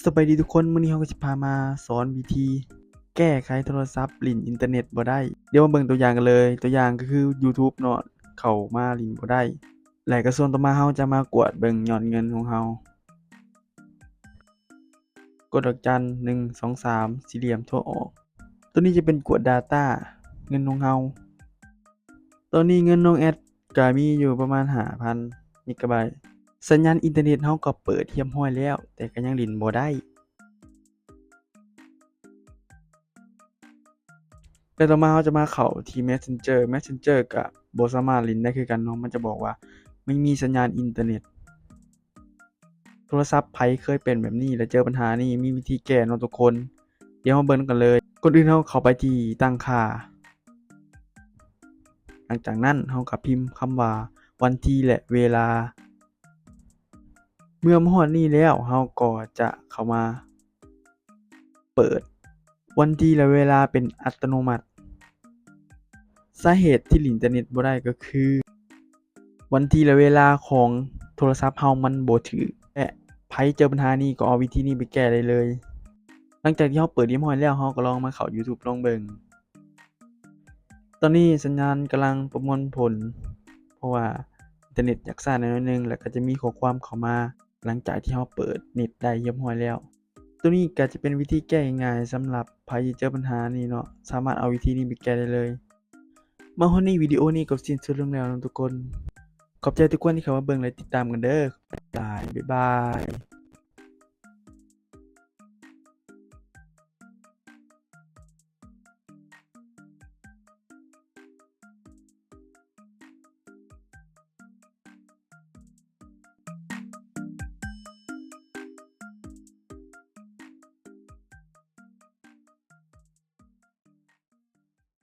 ສະບາຍດີທຸກຄົນ, ມື້ນີ້ເຮົາກໍຊິພາມາສອນວິທີແກ້ໄຂໂທລະສັບຫຼິ້ນອິນເຕີເນັດບໍ່ໄດ້. ດຽວມາເບິ່ງຕົວຢ່າງກັນເລີຍ. ຕົວຢ່າງກໍຄື YouTube ເນາະ, ເຂົ້າມາຫຼິ້ນບໍ່ໄດ້ ແລະ ກໍສ່ວນຕໍ່ມາເຮົາຈະມາກວດເບິ່ງຍອດເງິນຂອງເຮົາ. ກົດດອກຈັນ ໜຶ່ງ ສອງ ສາມ ສີ່ຫຼ່ຽມ ໂທອອກ. ຕົວນີ້ຈະເປັນກວດ data ເງິນຂອງເຮົາ. ຕອນນີ້ເງິນນ້ອງແອັດກໍມີຢູ່ປະມານຫ້າພັນເມກາໄບ. ສັນຍານອິນເຕີເນັດເຮົາກໍເປີດຮຽບຮ້ອຍແລ້ວ, ແຕ່ກໍຍັງຫຼິ້ນບໍ່ໄດ້. ແລ້ວຕໍ່ມາເຮົາຈະມາເຂົ້າທີ່ Messenger. Messenger ກໍບໍ່ສາມາດຫຼິ້ນໄດ້ຄືກັນເນາະ, ມັນຈະບອກວ່າ ໄມ່ມີສັນຍານອິນເຕີເນັດ. ໂທລະສັບໃຜເຄີຍເປັນແບບນີ້ ແລະ ເຈີບັນຫານີ້ ມີວິທີແກ້ເນາະທຸກຄົນ. ດຽວມາເບິ່ງນຳກັນເລີຍ. ກ່ອນອື່ນເຮົາເຂົ້າໄປທີ່ຕັ້ງຄ່າ. ຫຼັງຈາກນັ້ນເຮົາກໍພິມຄຳວ່າ ວັນທີ ແລະ ເວລາ. ເມື່ອມາຮອດນີ້ແລ້ວ ເຮົາກໍຈະເຂົ້າມາເປີດວັນທີ ແລະ ເວລາເປັນອັດຕະໂນມັດ. ສາເຫດທີ່ຫຼິ້ນອິນເຕີເນັດບໍ່ໄດ້ກໍຄື ວັນທີ ແລະ ເວລາຂອງໂທລະສັບເຮົາມັນບໍ່ຖືກ ແລະ ໃຜເຈີບັນຫານີ້ກໍເອົາວິທີນີ້ໄປແກ້ໄດ້ເລີຍ. ຫຼັງຈາກທີ່ເຮົາເປີດຮຽບຮ້ອຍແລ້ວ ເຮົາກໍລອງມາເຂົ້າ YouTube ລອງເບິ່ງ. ຕອນນີ້ສັນຍານກຳລັງປະມວນຜົນ ເພາະວ່າອິນເຕີເນັດຢາກຊ້າໜ້ອຍໜຶ່ງ ແລ້ວກໍຈະມີຂໍ້ຄວາມເຂົ້າມາ ຫຼັງຈາກທີ່ເຮົາເປີດເນັດໄດ້ຮຽບຮ້ອຍແລ້ວ. ໂຕນີ້ກໍຈະເປັນວິທີແກ້ງ່າຍໆ ສຳລັບໃຜທີ່ເຈີບັນຫານີ້ເນາະ, ສາມາດເອົາວິທີນີ້ໄປແກ້ໄດ້ເລີຍ. ມາຮອດນີ້ ວິດີໂອນີ້ກໍສິ້ນສຸດລົງແລ້ວເນາະທຸກຄົນ. ຂອບໃຈທຸກຄົນທີ່ເຂົ້າມາເບິ່ງ ແລະ ຕິດຕາມກັນເດີ. ບາຍບາຍ.